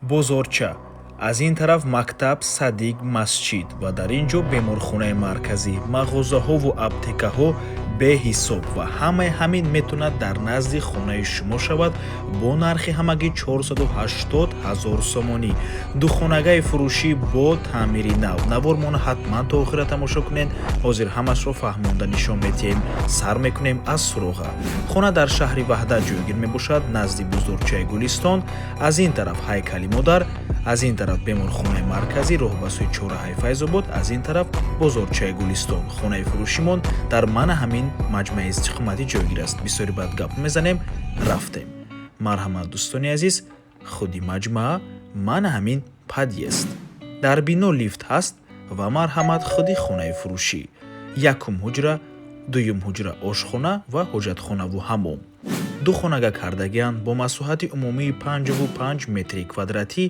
Бозорча, аз ин тараф мактаб, садик, масҷид ва дар ин ҷо беморхонаи марказӣ, мағозаҳову аптекаҳо беҳисоб ва ҳамаи ҳамин метавонад дар назди хонаи шумо шавад бо нархи ҳамагӣ 480 ҳазор сомонӣ. Духонагаи фурӯшӣ бо таъмири нав. Навормона ҳатман то охира тамошо кунед. Ҳозир ҳамашро фаҳмонда нишон медиҳем. Сар мекунем аз суроға. Хона дар шаҳри Ваҳдат ҷойгир мебошад, назди бузургчаи Гулистон. Аз ин тараф ҳайкали модар, аз ин тараф беморхонаи марказӣ, роҳ ба сӯи чорраҳаи Файзобод, аз ин тараф бозорчаи Гулистон. Хонаи фурӯшимон дар мана ҳамин маҷмӯаи истиқоматӣ ҷойгир аст. Бисёри баъд гап мезанем, рафтем. Марҳамат, дӯстони азиз, худи маҷмаа мана ҳамин подъезд. Дар бино лифт ҳаст ва марҳамат, худи хонаи фурӯшӣ. Якум ҳуҷра, дуюм ҳуҷра, ошхона ва ҳоҷатхонаву ҳамом. Ду хонага кардагианд бо масоҳати умумии 55 метри квадратӣ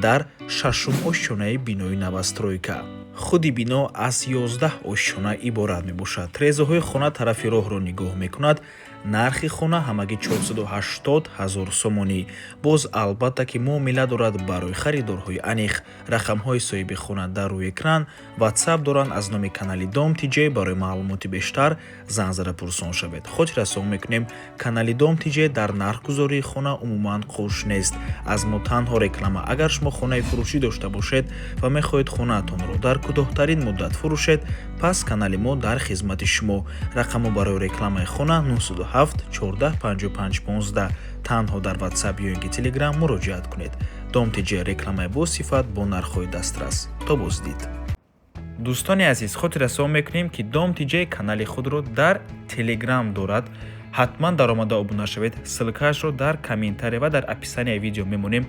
дар шашум ошёнаи бинои новостройка. Худи бино аз 11 ошёна иборат мебошад. Трезаҳои хона тарафи роҳро нигоҳ мекунад. Нархи хона ҳамагӣ 480 ҳазор сомонӣ. Боз, албатта, ки муомила дорад барои харидорҳои аниқ. Рақамҳои соҳиби хона дар рӯи экран, Ватсап доранд. Аз номи канали Дом ТЖ барои маълумоти бештар занг зада пурсон шавед. Хотиррасон мекунем, канали Дом ТЖ дар нархгузории хона умуман қуш нест. Аз мо танҳо реклама. Агар шумо хонаи фурӯшӣ дошта бошед ва мехоҳед хонаатонро дар кӯтоҳтарин муддат фурӯшед, пас канали мо дар хизмати шумо. Рақамҳо барои рекламаи хона 907 14 55 15. Танҳо дар Ватсап ё ин ки Телеграм муроҷиат кунед. Дом ТЖ: рекламаи босифат бо нархҳои дастрас. То боздид. Дӯстони азиз, хотиррасон мекунем, ки Дом ТЖ канали худро дар Телеграм дорад. Ҳатман даромада обуна шавед. Ссылкаашро дар комментария ва дар описанияи видео мемонем.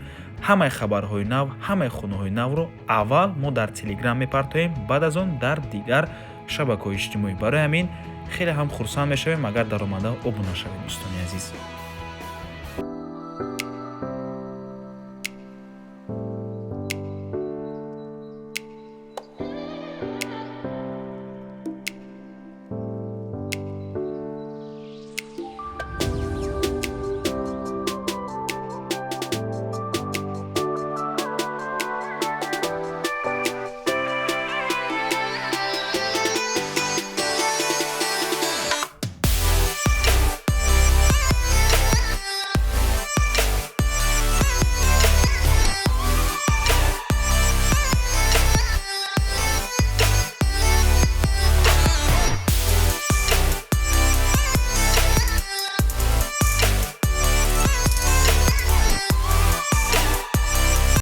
Ҳамаи хабарҳои нав, ҳамаи хонаҳои навро аввал мо дар Телеграм мепартоем, баъд аз он дар дигар шабакаҳои иҷтимоӣ. Барои ҳамин хеле ҳам хурсанд мешавем, агар даромада обуна шавед, дӯстони азиз.